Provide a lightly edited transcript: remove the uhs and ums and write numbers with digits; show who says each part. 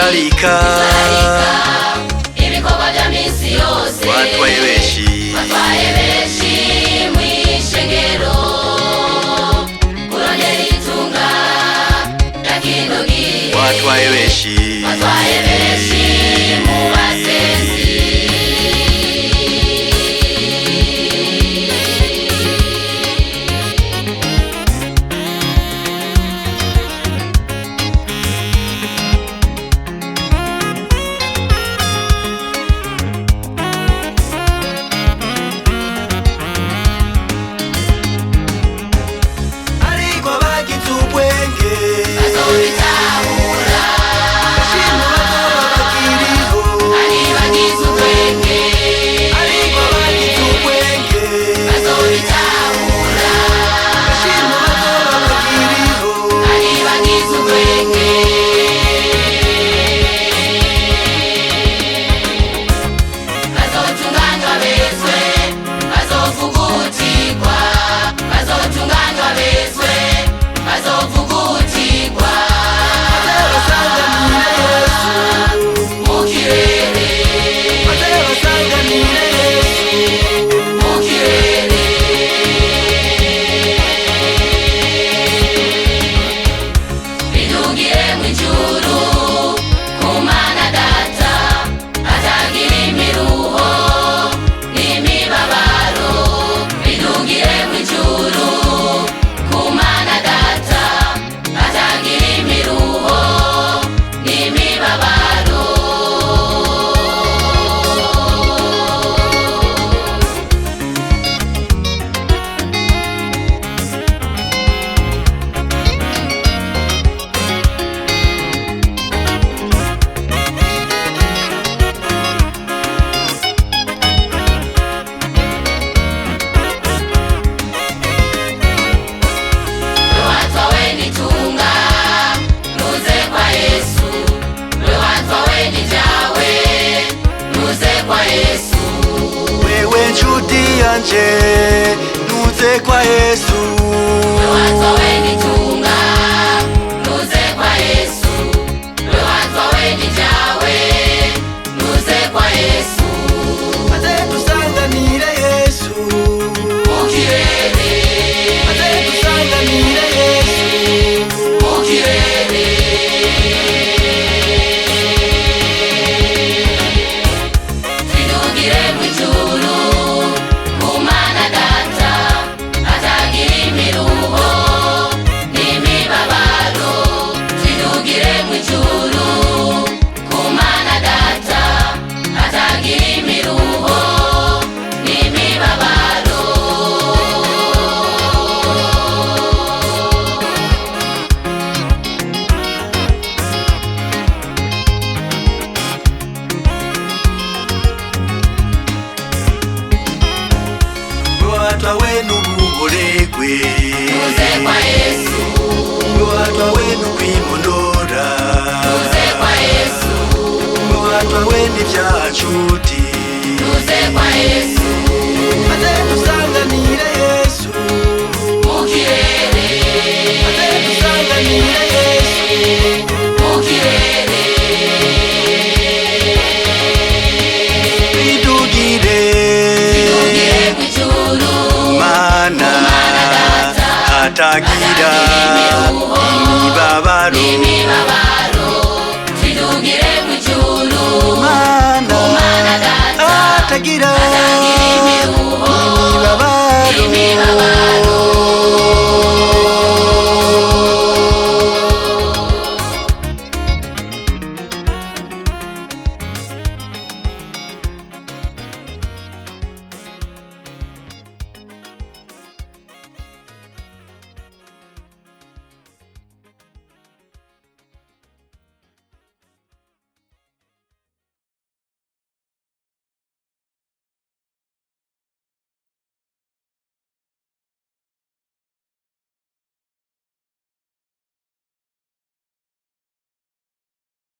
Speaker 1: Twitwararika
Speaker 2: ibikorwa bya misi yose.
Speaker 1: Watwaye benshi,
Speaker 2: watwaye benshi mw'ishengero, kurondera itunga rya kino gihe.
Speaker 1: Watwaye benshi,
Speaker 2: watwaye benshi mu basenzi.
Speaker 1: Ariko abagize ubwenge
Speaker 2: bazobitahura,
Speaker 1: bashima bazoba bakiriho.
Speaker 2: Ari bagize ubwenge,
Speaker 1: ariko abagize ubwenge
Speaker 2: bazobitahura,
Speaker 1: bashima bazoba bakiriho.
Speaker 2: Ari bagize ubwenge, bazotunganywa bezwe, bazovugutirwa, bazotunganywa bezwe, bazovugutirwa.
Speaker 1: Basanganire Yesu
Speaker 2: mu kirere,
Speaker 1: maze basanganire Yesu
Speaker 2: mu kirere. Bidugire mw'ijuru ku Mana Data, atagira imiruho n'imibabaro. Bidugire mw'ijuru ku Mana Data, atagira imiruho n'imibabaro. Lwatwawe n'itunga, nuze kwa Yesu. Lwatwawe n'ibyawe, nuze kwa Yesu.
Speaker 1: Wewe nshuti yanje, nuze kwa Yesu.
Speaker 2: Lwatwawe n'itunga, nuze kwa Yesu. Lwatwawe n'ibyawe, nuze kwa Yesu.
Speaker 1: Maze dusanganire Yesu
Speaker 2: mu kirere,
Speaker 1: maze dusanganire Yesu
Speaker 2: mu kirere. Twidugire mw'ijuru ku Mana Data, atagira imiruho n'imibabaro. Twidugire mw'ijuru ku Mana Data, atagira imiruho n'imibabaro.
Speaker 1: Watwawe n'ububoregwe,
Speaker 2: Tuze kwa Yesu,
Speaker 1: watwawe n'ukwimonora,
Speaker 2: tuze kwa Yesu,
Speaker 1: watwawe n'ibyaha nshuti,
Speaker 2: tuze kwa Yesu.
Speaker 1: Maze dusanganire Yesu
Speaker 2: mu kirere,
Speaker 1: maze dusanganire Yesu
Speaker 2: mu kirere.
Speaker 1: Twidugire
Speaker 2: Twidugire mw'ijuru
Speaker 1: Mana
Speaker 2: Mana Data,
Speaker 1: atagira imibabaro.
Speaker 2: N'imibabaro. Twidugire mw'ijuru
Speaker 1: Mana
Speaker 2: Mana Data,
Speaker 1: atagira
Speaker 2: atagira imiruho
Speaker 1: imibabaro.
Speaker 2: N'imibabaro.